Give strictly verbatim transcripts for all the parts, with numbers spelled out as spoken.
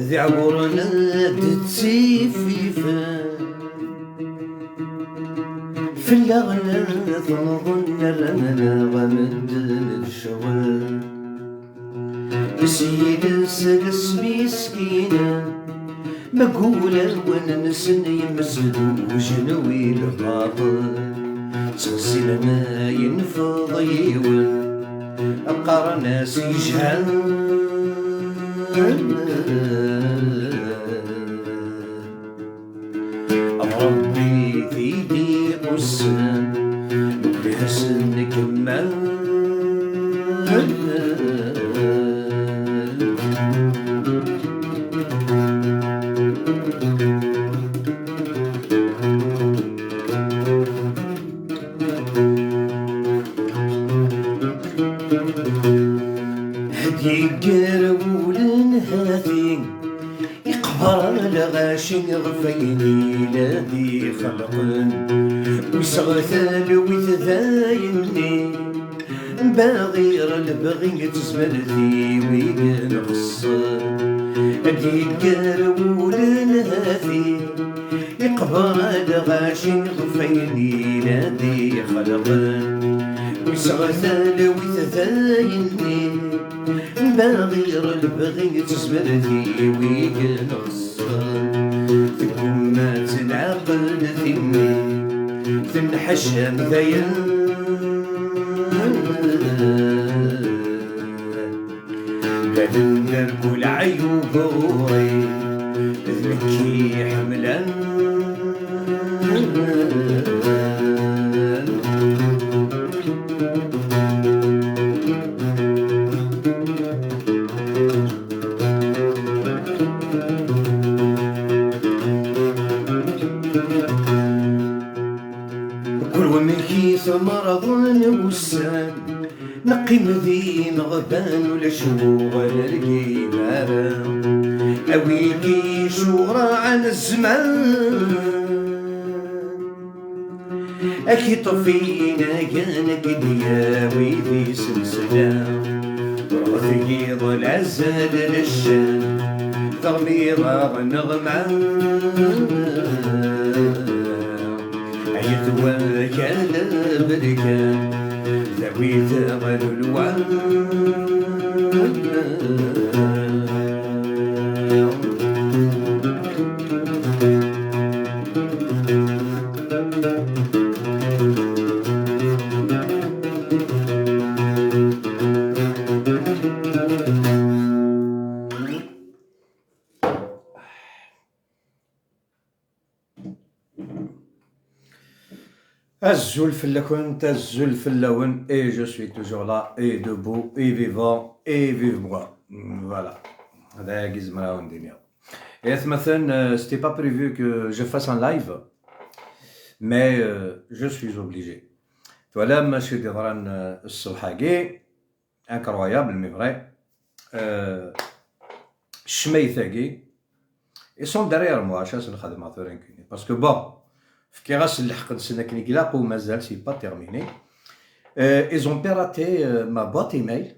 D iɛewren d ttififen, fell-aɣ tenḍen, rran-aɣ medden d ccɣel. S yiles d asmiskinen, ma gulawen-nsen yemsed ujenwi lbaṭel. Ttɣezzilen ayen nefḍ yiwen, qqaren-as yejhan. Ṛebbi tidi ussen, nekmel. Ad yegger wul n hati, iqber lɣaci ɣef ayen yella d-ixelqen. Wis ɣef talwit d ayenni, baɣir lebɣi d tezmert i wid nxeṣṣer. Ad d-yegger wul n hati, iqber lɣaci ɣef ayen yella d-ixelqen. Wis ɣef talwit d ayenni, baɣir lebɣi d tezmert i wid nxeṣṣer. Teggumma ad tenɛqel timmi, tenḥac amdayen. Baden gar kul ɛyub ɣur-i, d nekk i iḥemmlen. Kul wamek i t-merḍen wussan, neqqim d imeɣban, ulac uɣal ar yimara. Awi-k icuraɛen zzman, ad k-iṭṭef inagan, ad k-id-yawi di sensla. Ruḥet yiḍ l-azal n ccan, teɣmiḍ-aɣ nneɣma. Ayet wakal berkan, tawi-t ɣer lwan. Azul fell-akent, azul fell-awen, et je suis toujours là, et debout, et vivant, et vive moi. Voilà. هذا يا زمرة وندينيا. Et ce matin, euh, c'était pas prévu que je fasse un live, mais euh, je suis obligé. Voilà, ma chez des euh, الصبح incroyable, mais vrai. Euh, ccmayt-agi, ils sont derrière moi, acu ad sen-xedmeɣ tura nekkini? Parce que bon, fkiɣ-asen lḥeqq-nsen akken i ilaq, u mazal, c'est pas terminé. Euh, ils ont piraté euh, ma boîte email.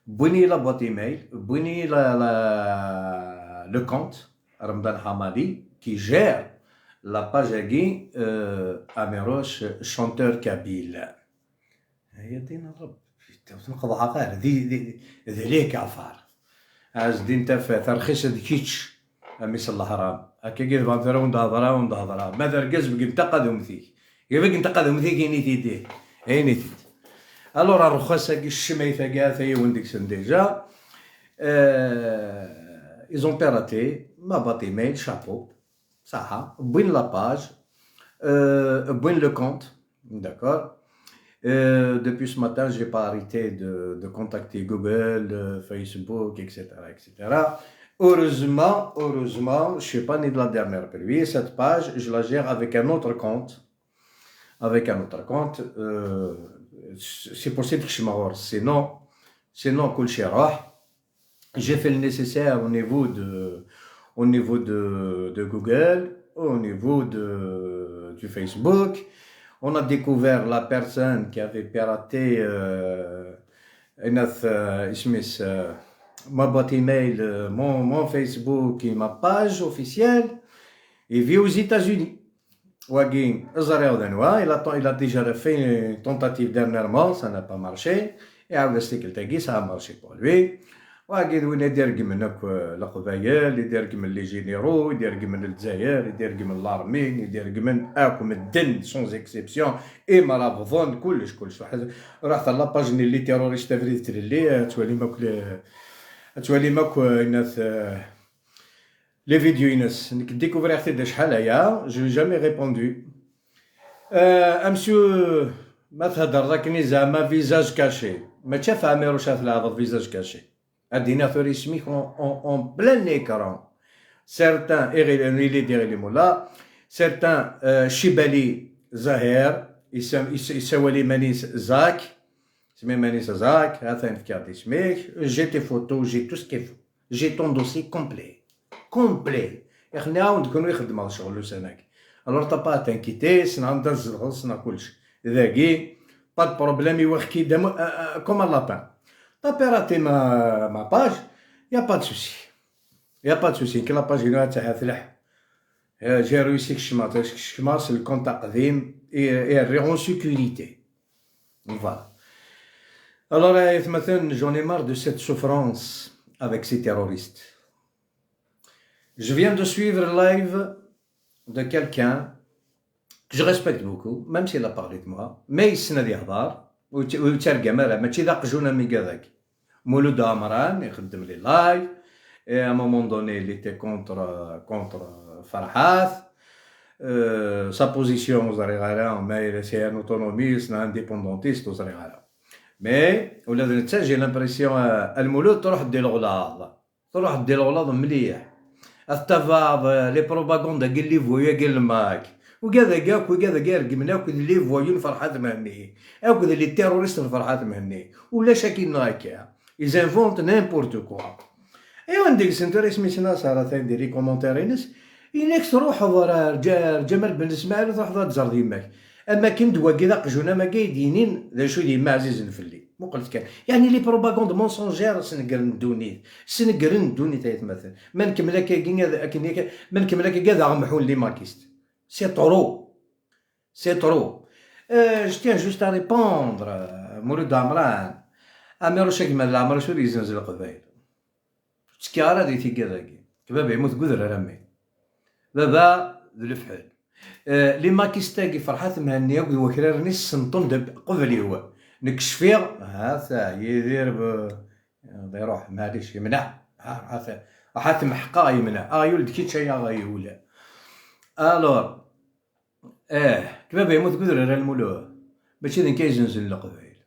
Wwin-iyi la boîte email, wwin-iyi la, la, le compte Ramdan Hamadi qui gère la page-agi euh, Amirouche chanteur kabyle. هي دين الرب. Ur ten-qeḍɛeɣ ara, d, d, d les cafards. Ɛezdin Tafat, rxis d kečč, a mmi-s n leḥram. Akkagi d bandiṛ, ur d-hedṛa, ur d-hedṛa. Ma d argaz, beggen taqadumt-ik. Beggen taqadumt-ik, ini-t-id. Ini-t-id. Alors, rrxas-agi, ccmayt-agi, ata yiwen deg-sen déjà. Euh, ils ont piraté ma boîte email, chapeau. Saha, wwin la page, euh, wwin le compte, d'accord. Euh, depuis ce matin, j'ai pas arrêté de, de contacter Google, euh, Facebook, et cetera, et cetera. Heureusement, heureusement, je suis pas né de la dernière pluie. Cette page, je la gère avec un autre compte. Avec un autre compte. Euh, c'est pour ça que je suis mort. Sinon, sinon, كلشي راح. J'ai fait le nécessaire au niveau de, au niveau de, de Google, au niveau de, du Facebook. On a découvert la personne qui avait piraté, euh, une autre, euh, اسميس, euh, ma boîte email, euh, mon, mon Facebook et ma page officielle. Il vit aux États-Unis. Wagi, ẓriɣ d anwa, il a, il a déjà fait une tentative dernièrement, ça n'a pas marché. Iɛawed-as tikkelt-agi, ça a marché pour lui. Wagi d win i d-ireggmen akk, euh, Leqbayel, i d-ireggmen les généraux, i d-ireggmen Lezzayer, i d-ireggmen l'armée, i d-ireggmen akk medden, sans exception, imrabḍen, kullec, kullec. Ruḥet, ruḥet ɣer la page-nni n les terroristes abrid tlelli, ad twalim akk le-, ad twalim akk, euh, inat, euh, les vidéos-ines. Nekk découvriɣ-t-id acḥal aya, je lui ai jamais répondu. Euh, amsyu, ma theddreḍ akken i zeɛma visage caché. Mačči ɣef Ɛmiruc ara tleɛbeḍ visage caché. Ad d-iniɣ tura isem-ik en, en, en plein écran. Certains, Iɣil-, Iɣil-, Iɣil Mola. Certains, euh, Cibali Zahir, yessa-, yessa-, yessawal iman-is Zak. Isem iman-is Zak, atan fkiɣ-d isem-ik. J'ai tes photos, j'ai tout ce qu'il faut. J'ai ton dossier complet. Complet. Ixni-awen-d kunwi xeddmeɣ ccɣel ussan-agi. Alors, t'as pas à t'inquiéter, ssneɣ anda tzedɣeḍ, ssneɣ kullec. Dagi, pas de problème, iwaxki-d am, euh, euh, comme un lapin. T'as piraté ma, ma page, y a pas de souci. Y a pas de souci, nekk la page-inu ad tahat leḥ. Euh, j'ai réussi kecmeɣ, kecmeɣ s le compte aqdim, et, et rriɣ en sécurité. Voilà. Alors, euh, j'en ai marre de cette souffrance avec ces terroristes. Je viens de suivre le live de quelqu'un que je respecte beaucoup, même s'il a parlé de moi, mais yessen ad yehḍer, ur yettargam ara, mačči d aqjun am igad-agi. Mulud Ɛemran ixeddem les lives, et à un moment donné, il était contre, contre Ferḥat. Euh, sa position, ur ẓriɣ ara, ma c'est un autonomiste, un indépendantiste, ur ẓriɣ ara. Mais, ula d netta, j'ai l'impression, euh, a Lmulud, truḥ-d di leɣlaḍ. Truḥ-d di leɣlaḍ mliḥ. Ad tettabaɛeḍ, euh, les propagandes-agi n les voyous-agi n le MAK. Wigad-agi akk, wigad-agi ireggmen akk d les voyous n Ferḥat Mhenni. Akk d les terroristes n Ferḥat Mhenni. Ulac akin neɣ akka. Ils inventent n'importe quoi. Aywa, anda gsen tura isem-is Naser, atan di les commentaires-ines. Inek truḥeḍ ɣer Ǧa-, Ǧamal Ben Smaɛil, truḥeḍ ad tẓerḍ yemma-k. Am akken d wagi d aqjun am wagi i d-yinin d acu d yemma ɛzizen fell-i. Muqlet kan. Yeɛni les propagandes mensongères snegren ddunit. Snegren ddunit ay atmaten. Ma nkemmel akkagi ad, akken akka, ma nkemmel akkagi ad aɣ-mḥun les makistes. C'est trop. C'est trop. Euh, je tiens juste à répondre, euh, Mulud Ɛemran. Ɛmiruc a gma n leɛmer-is ur yezzenz Leqbayel. Ur ttekkiɣ ara di tigad-agi. Baba yemmut deg udrar am win. Baba d lefḥel. Eh, les makistes-agi, Ferḥat Mhenni akked wakraren-is senṭen-d qbel-iw. Nekk cfiɣ, ha-t-a, Yidir b-, d iruḥ, maɛlic, yemneɛ. Ha, ha-t-a, ha-t meḥqeɣ, yemneɛ. Aɣyul d kečč ay aɣyul. Alors, eh, baba yemmut deg udrar a Lmulud. Mačči d nekk ay yezzenzen Leqbayel.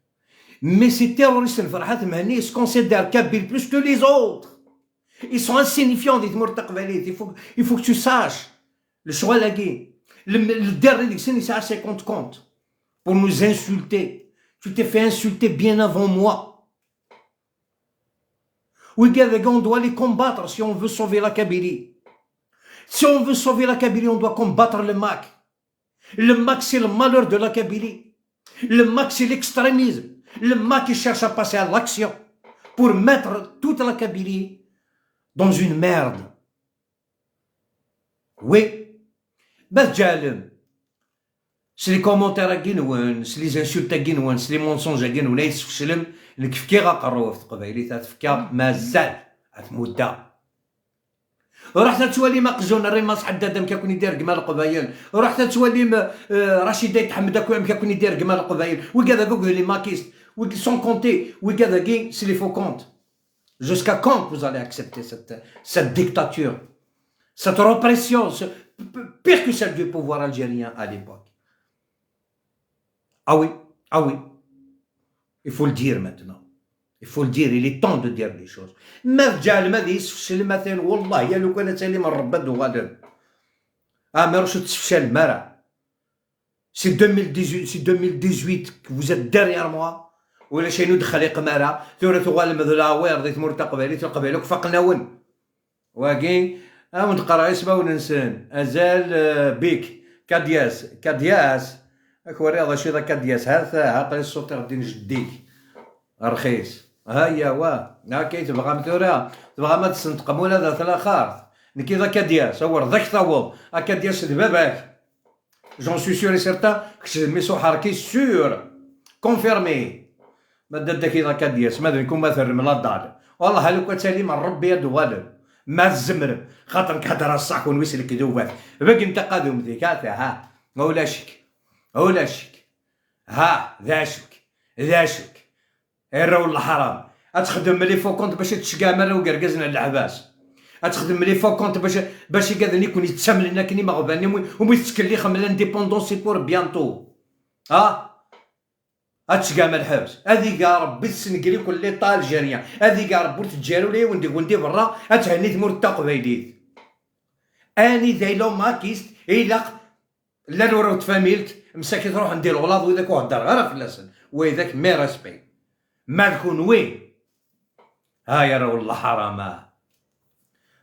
Mais ces terroristes n Ferḥat Mhenni, ils se considèrent kabyles plus que les autres. Ils sont insignifiants di tmurt taqbaylit. Il faut, il faut que tu saches. Lecɣal-agi. Le, le dernier deg-sen yesɛa cinquante comptes. Pour nous insulter. Tu t'es fait insulter bien avant moi. Wigad-agi, on doit les combattre si on veut sauver la Kabylie. Si on veut sauver la Kabylie, on doit combattre le MAK. Le MAK, c'est le malheur de la Kabylie. Le MAK, c'est l'extrémisme. Le MAK, il cherche à passer à l'action pour mettre toute la Kabylie dans une merde. Oui. Ma tǧeɛlem s les commentaires-agi-nwen, s les insultes-agi-nwen, s les mensonges-agi-nwen ay tesfeclem, Nekk fkiɣ aqerru ɣef teqbaylit, ad tefka mazal, ad tmudda. Ruḥet ad twalim aqjun n Rimas Ḥeddad amek akk i d-irgem a Leqbayel. Ruḥet ad twalim, euh, Rachid Ayt Ḥmed akk amek akk i d-irgem a Leqbayel. Wigad akk d les maquistes. Wig-, sans compter, wigad-agi, c'est les faux comptes. Jusqu'à quand vous allez accepter cette, cette dictature, cette répression, ce, p-, p-, pire que celle du pouvoir algérien à l'époque? Ah oui, ah oui. Il faut le dire maintenant. Il faut le dire, il est temps de dire les choses. Ma tǧeɛlem ad yessefcel, ma atan, wallah, ya lukan ad talim n Rebbi ad uɣalen. Ah, mais ur tessefcalem ara. C'est deux mille dix-huit, c'est deux mille dix-huit que vous êtes derrière moi. Ulac ayen ur d-xliqem ara. Tura tuɣalem d lawer di tmurt taqbaylit, Leqbayel akk faqen-awen. Wagi, ad wen-d-qqareɣ ismawen-nsen. Azal, eh, Bik, Kadyas, Kadyas. Ad k-wariɣ d acu d Kadyas. Hat, hat, aql-i ṣṣutiɣ din jeddi-k. Rxis. Hayya, wa. Akka i tebɣam tura? Tebɣam ad d-tesneṭqem ula d at laxert? Nekki d Akadyas, awer d ak-taweḍ. Akadyas d baba-k. J'en suis sûr et certain, kečč d mmi-s uḥerki, sûr, confirmé. Ma d dadda-k i d Akadyas, ma d nekk uma terrem la dalle. Wallah, a lukan ad talim n Rebbi ad d-uɣalen. Ma tzemrem, xaṭer nekk heddreɣ ṣṣeḥ, kunwi s lekdubat. Beggen taqadumt-ik, ha, ha. Ulac-ik. Ulac-ik. Ha, d acu-k? D acu-k? Arraw n leḥram. Ad txedmem les faux comptes bac ad tceggɛem arraw n yergazen ar leḥbas. Ad txedmem les faux comptes bac, bac igaden i ken-yettamnen akken imeɣban, umi, umi tettkellixem l'indépendance est pour bientôt. Ha? Ad tceggɛem lḥebs. Ad iga Rebbi tessenger-iken l'État algérien. Ad iga Rebbi ur teǧǧi ara ula yiwen deg-wen di berra, ad thenni tmurt taqbaylit. Anida yella umakist, ilaq Llan uraw n tfamilt, msakit ruḥen di leɣlaḍ, widak ur heddreɣ ara fell-asen. Widak, mes respects. Ma d kunwi, ay arraw n leḥrama.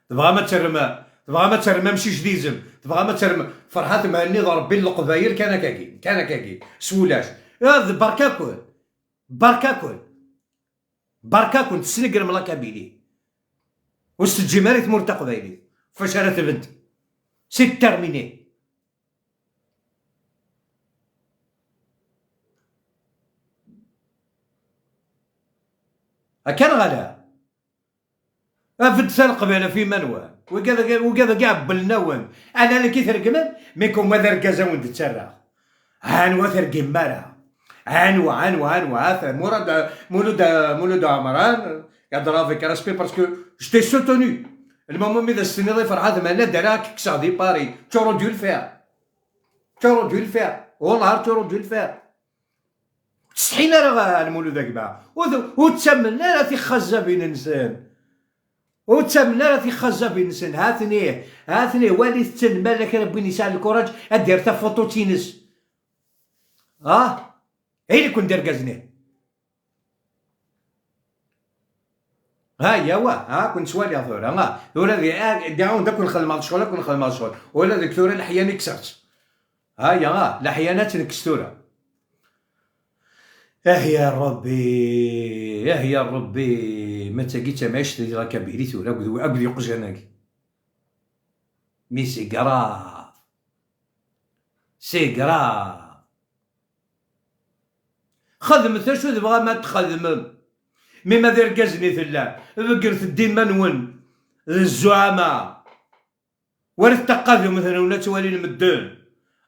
Tebɣam ad terrem, tebɣam ad terrem amcic d izem, tebɣam ad terrem Ferḥat Mhenni d Rebbi n Leqbayel kan akkagi, kan akkagi, s wulac. Ah, d berka-ken, berka-ken. Berka-ken, tesnegrem la Kabylie. Ur s-teǧǧim ara i tmurt taqbaylit. Fac ara tbedd. C'est terminé. Akka neɣ ala? Afet-d Leqbayel ɣef iman-nwen. Wigad, wigad-agi ɛebblen-awen. Ala nekk i tregmem, mi kum ad argaz a wen-d-ttarraɣ. Anwa tergim ara? Anwa, anwa, anwa? Ata Murad, Mulud, Mulud Ɛemran, gadra avec respect parce que je t'ai soutenu. Lmamum mi d as-tenniḍ i Ferḥat Mhenni ad d-rreɣ ad k-kkseɣ di Paris. Tu aurais dû le faire. Tu aurais dû le faire. Wallah, tu aurais dû le faire. Ur ttsetḥin ara ɣer Lmulud a gma. Ur t-, ur ttamnen ara tixxazabin-nsen. Ur ttamnen ara tixxazabin-nsen. Ha-ten-ih, ha-ten-ih, walit-ten, ma yella kra n win yesɛan lkuraǧ, ad d-yerr tafuṭut-ines. Ah? Ili-ken d irgazen-ih. Ha, yawa, ha, ken ttwaliɣ tura, ha. Tura di, ah, di, ad ken-xedmeɣ ccɣel, ad ken-xedmeɣ ccɣel. Ula deg tura leḥya-nni kkseɣ-tt. Ha, ya, ha, leḥya-nni ad tt-nekkes tura. Ah ya Rebbi, ah ya Rebbi, ma d tagi d tamɛict di la Kabylie tura, akked, akked yeqjan-agi. Mais c'est grave. C'est grave. Xedmet acu tebɣam ad txedmem. Mi ma d irgazen i tellam, beggret-d iman-nwen d zzuɛama. Waret taqadumt-nwen ad twalin medden.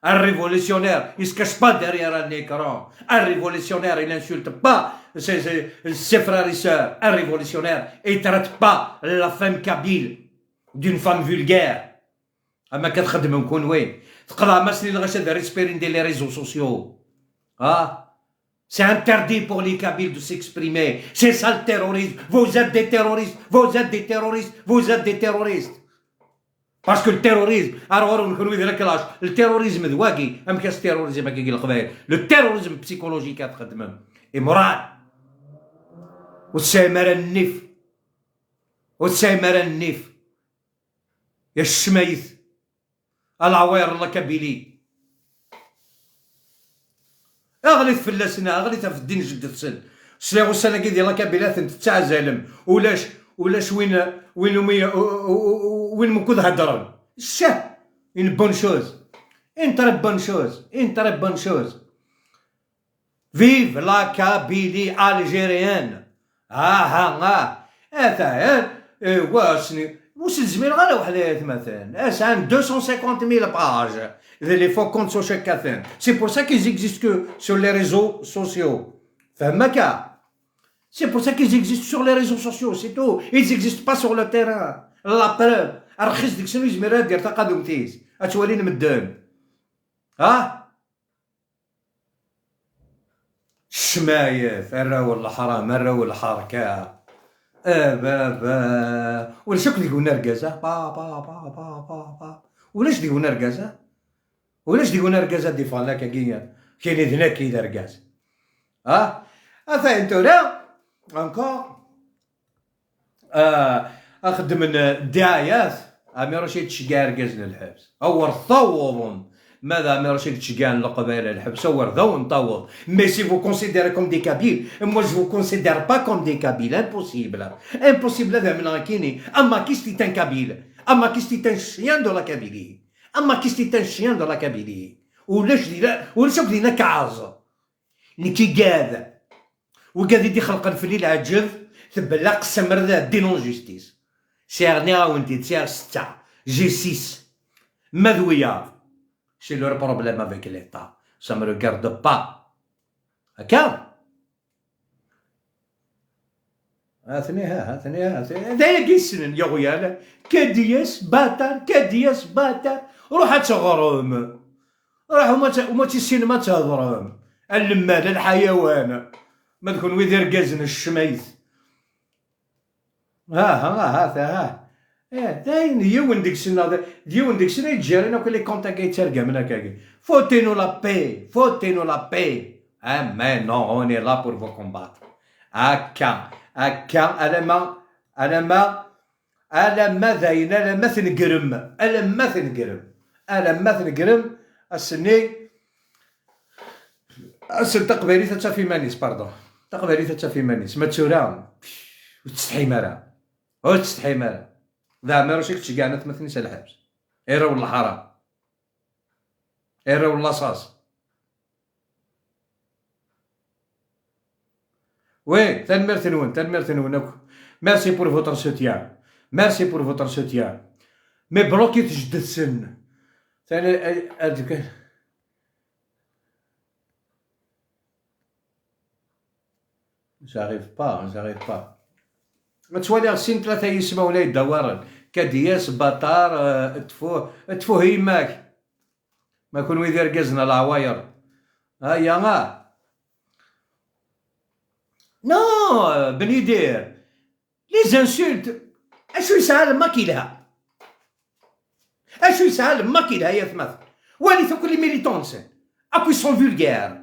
Un révolutionnaire, il se cache pas derrière un écran. Un révolutionnaire, il insulte pas ses, ses, ses frères et sœurs. Un révolutionnaire, il traite pas la femme kabyle d'une femme vulgaire. Am akka txeddmem kunwi. Tqeḍɛem-asen i lɣaci ad respirin di les réseaux sociaux. Ah? C'est interdit pour les Kabyles de s'exprimer. C'est ça le terrorisme. Vous êtes des terroristes. Vous êtes des terroristes. Vous êtes des terroristes. Parce que le terrorisme, ar ɣur-wen kunwi d la clash. Le terrorisme d wagi. Amek as terrorisme akka i Leqbayel? Le terrorisme psychologique ad txeddmem. Et moral. Ur tesɛim ara nnif. Ur tesɛim ara nnif. Ya ccmayet. A leɛwayar n la Kabylie. Aɣlit fell-asen, aɣlit ɣef ddin n jeddet-sen. Sliɣ ussan-agi di la Kabylie ad ten-tettaɛzalem. Ulac, ulac win, win umi, u-, u-, u-, win mukud heddren. Ccah! Une bonne chose. Une très bonne chose. Une très bonne chose. Vive la Kabylie algérienne. Aha, ah. Atan, eh, wasni, ur s-nezmir ara weḥd-i, atmaten. Sɛan deux cent cinquante mille pages. D les faux comptes sur chaque. C'est pour ça qu'ils existent que sur les réseaux sociaux. Fhem akka? C'est pour ça qu'ils existent sur les réseaux sociaux, c'est tout. Ils n'existent pas sur le terrain. La preuve. Rxis deg-sen ur yezmir ad d-yerr taqadumt-is. Ad twalin medden. Ha? Ccmayet, arraw n leḥram, arraw n lḥerka. A baba. Ulac akk deg-wen argaz, ah? Pa, pa, pa, pa, pa, pa. Ulac deg-wen argaz, ah? Ulac deg-wen argaz ad d-iffɣen akkagi. Kini d nekk i d argaz. Ah? Atan tura, encore, ah, axeddmen ddiɛayat, Amiruc i yettceggiɛ argaz n lḥebs. Awer tawḍem! Ma d Amiruc i yettceggiɛen Leqbayel ar lḥebs, awer d awen taweḍ. Mais si vous considérez comme des Kabyles, moi je vous considère pas comme des Kabyles, impossible. Impossible ad amneɣ akini. Un maquiste est un Kabyle. Un maquiste est un chien de la Kabylie. Un maquiste est un chien de la Kabylie. Ulac di la, ulac akk dinna kaɛeẓ. Nekk igad. Wigad i d-ixelqen fell-i leɛǧeb, tebla qessam rad ad ddin en justice. Sɛiɣ, nniɣ-awen-t-id, sɛiɣ setta, j'ai six. Ma d wiyaḍ, j'ai leur problème avec l'État. Ça me regarde pas. Akka? Atni, ha, atni, ha, atni. D ayagi i ssnen, yeɣyal. Kadiyas, batar, kadiyas, batar. Ruḥ ad teɣrem. Ruḥ, uma tt-, uma tissinem ad thedrem. A lemmal, a lḥayawan. Ma d kenwi d irgazen, ccmayt. Ha, ha, ha, ha, ha. Eh, d ayen, d yiwen deg-sen, d, d yiwen deg-sen ay yettjerrin akk les comptes-agi yettargamen akkagi. Foutez-nous la paix, foutez-nous la paix. Ah, mais non, on est là pour vous combattre. Akka, akka, alamma, alamma, alamma dayen, alamma tnegrem, alamma tnegrem, alamma tnegrem, ass-nni, ass n taqbaylit ad taf iman-is, pardon. Taqbaylit ad taf iman-is. Ma d tura, ur tettsetḥim ara. Ur tettsetḥim ara. D Ɛmiruc i yettceggɛen atmaten-is ar lḥebs. Arraw n lḥaram. Arraw n laṣaṣ. Oui, tanemmirt-nwen, tanemmirt-nwen akk. Merci pour votre soutien. Merci pour votre soutien. Mais bloquit-t jeddet-sen. Tani, ay, ay, J'arrive pas, j'arrive pas. Ttwaliɣ sin tlata yismawen ay ddawaren. Kadiyas, Batar, eh, Tfu-, Tfuh yemma-k. Ma kunwi d irgazen a leɛwayer. Aya, ah. Non, euh, Ben Yidir. Les insultes. Acu yesɛa lemmak yelha? Acu yesɛa lemmak yelha, yatmaten? Walit akk les militants-nsen. Akk ils sont vulgaires.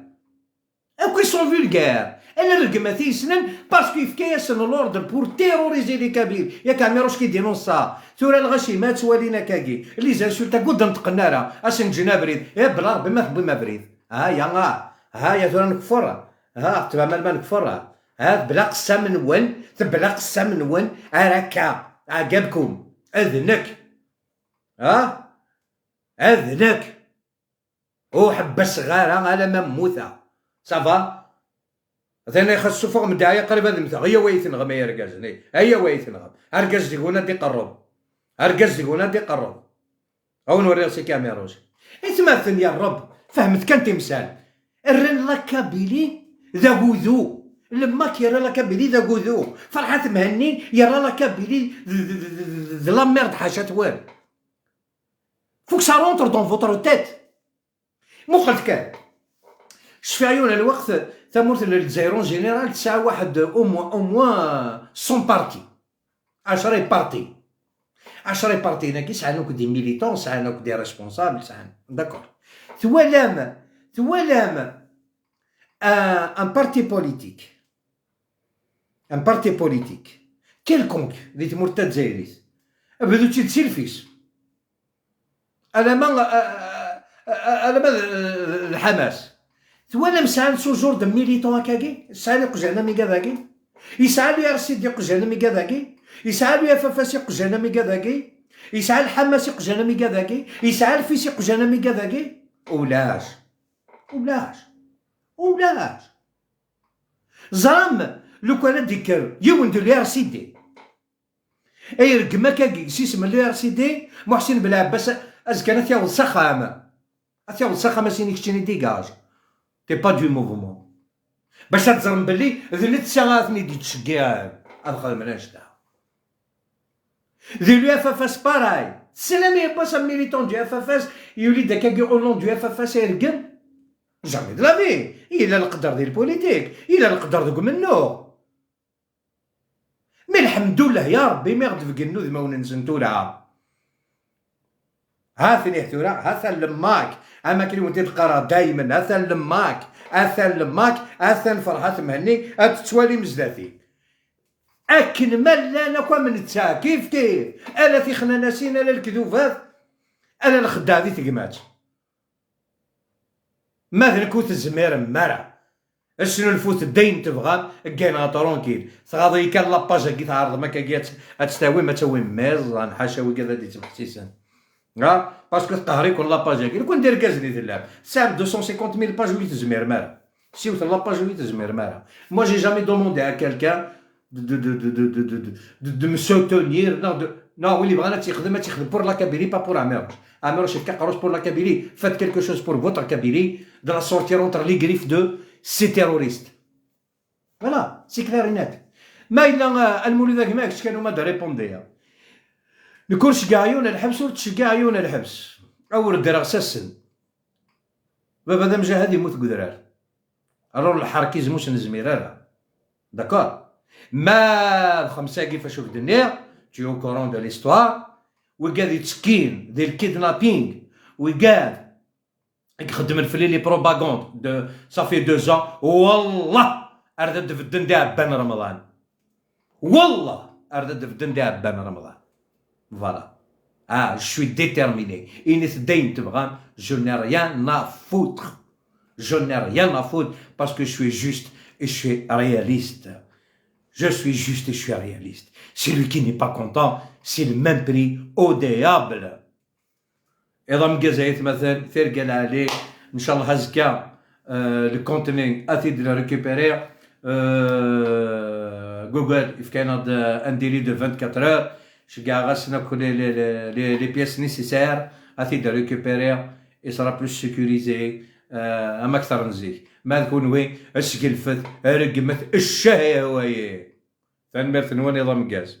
Akk ils sont vulgaires. Ala rregmat i yessnen, parce que yefka-yasen l'ordre pour terroriser les Kabyles. Yak Ɛmiruc qui dénonce ça. Tura lɣaci ma ttwalin akkagi. Les insultes akk ur d-neṭqen ara. Ad sen-ǧǧen abrid. Eh, bla Rebbi ma tewwim abrid. Aya, ah. Aya tura nekfeṛ. Ha, tebɛem alma nekfeṛ. Ha, tebla qessam-nwen, tebla qessam-nwen, ar akka, ɛgabkum, ad nekk. Ha? Ad nekk. Ur ḥebbaseɣ ara alamma mmuteɣ. Ça va? Atan ixas suffeɣ medɛaya qrib ad mmteɣ. Aya wa yi-tenɣem ay argazen, ay, aya wa yi-tenɣem. Argaz deg-wen ad d-iqerreb. Argaz deg-wen ad d-iqerreb. Awen uriɣ si Kamiruc. Itmaten ya Rreb, fehmet kan timsal. Rran la Kabylie d agudu. Lemmak yerra la Kabylie d agudu. Ferḥat Mhenni yerra la Kabylie d, d, d, d, d la merde ḥaca-twen. Faut que ça rentre dans votre tête. Muqlet kan. Cfiɣ yiwen lweqt tamurt n Lezzayer en général tesɛa waḥed au moins, au moins cent partis. Ɛecra partis. Ɛecra partis-nagi sɛan akk des militants, sɛan akk des responsables, sɛan. D'accord. Twalam, twalam un, un parti politique, un parti politique quelconque di tmurt tazzayrit, bdu-tt-id si lfis. Alama, a-, a-, a-, alama d, d, d Lḥamas. Twalam sɛan ce genre de militants akkagi? Sɛan iqjan amigad-agi? Yesɛa l'U R C D iqjan amigad-agi? Yesɛa l'U F F S iqjan amigad-agi? Yesɛa Lḥamas iqjan amigad-agi? Yesɛa lfis iqjan amigad-agi? Ulac. Ulac. Ulac. Ẓram, lukan ad d-ikker yiwen de l'U R C D, ay regem akkagi s isem n l'U R C D, Muḥsin Belɛebbas, azekka ad t-yaweḍ s axxam. Ad t-yaweḍ s axxam, ad s-yini keččini dégage. T'es pas du mouvement. Bac ad teẓrem belli d netta ara ten-id-yettceggiɛen ad xedmen annect-a. Di l'U F F S pareil. Teslam i yiwwas am militant du F F S, yuli-d akkagi au nom du F F S ay regem. Jamais de la vie. Yella leqder di l'politique, yella leqder deg umennuɣ. Mi lḥemdullah ya Rebbi mi ɣ-d-beggen udmawen-nsen tura. Ha-ten-ih tura, ha-t-an lemmak. Am akken i wen-t-id-qqareɣ daymen, ha-t-an lemmak, ha-t-an lemmak, ha-t-an Ferḥat Mhenni, ad t-twalim zdat-i. Akken ma llan akk am netta, kif kif, ala tixnanasin, ala lekdubat, ala lxedɛa di tegmat. Ma d nekk ur tezmirem ara. Snulfut d ayen tebɣam, gganeɣ tranquille. Tɣaḍ-iyi kan la page-agi, tɛerḍem akkagi ad tt-, ad tt-tawim, ad tawim meẓẓan, ḥaca wigad ad d-ittmeḥsisen. Ha? Parce que tqehher-iken la page-agi. Nekk d irgazen i tellam. Tesɛam deux cent cinquante mille pages ur yi-tezmirem ara. Siwet la page ur yi-tezmirem ara. Moi, j'ai jamais demandé à quelqu'un de, de, de, de, de, de, de, de, de me soutenir. Non, de, non, win yebɣan ad tt-yexdem, ad tt-yexdem pour la Kabylie, pas pour Amirouche. Amirouche, yefka aqerru-s pour la Kabylie, faites quelque chose pour votre Kabylie, de la sortir entre les griffes de ces terroristes. Voilà, c'est clair et net. Ma yella, euh, Lmulud a gma, kečč kan uma d-répondiya. Nekk ur ceggeɛ yiwen lḥebs, ur ttceggiɛ yiwen lḥebs. Awer ddreɣ s assen. Baba d amjahad, yemmut deg udrar. Alors lḥerkiz mus nezmir ara. D'accord? Ma d xemsa-agi facu k-d-nniɣ, tu es au courant de l'histoire, wigad yettekkin di le kidnapping, wigad i ixeddmen fell-i les propagandes de, ça fait deux ans, wallah, ar d ad bedden d iɛebban Remḍan. Wallah, ar d ad bedden d iɛebban Remḍan. Voilà. Ah, je suis déterminé. Init-d ayen tebɣam, je n'ai rien à foutre. Je n'ai rien à foutre parce que je suis juste et je suis réaliste. Je suis juste et je suis réaliste. Celui qui n'est pas content, c'est le même prix au diable. Iḍ ameggaz ay atmaten, tirga lɛali. Ncallah azekka, euh, le contenu ad t-id-récupérer. Euh, Google yefka-aneɣ-d, euh, un délai de vingt-quatre heures. Ceggɛeɣ-asen akk les, les, les, les, les pièces nécessaires, ad t-id-récupérer. Il sera plus sécurisé, euh, am akteṛ n zik. Ma d kunwi, sgelfet, regmet, ccah i hwayi. Tanemmirt-nwen, iḍ ameggaz.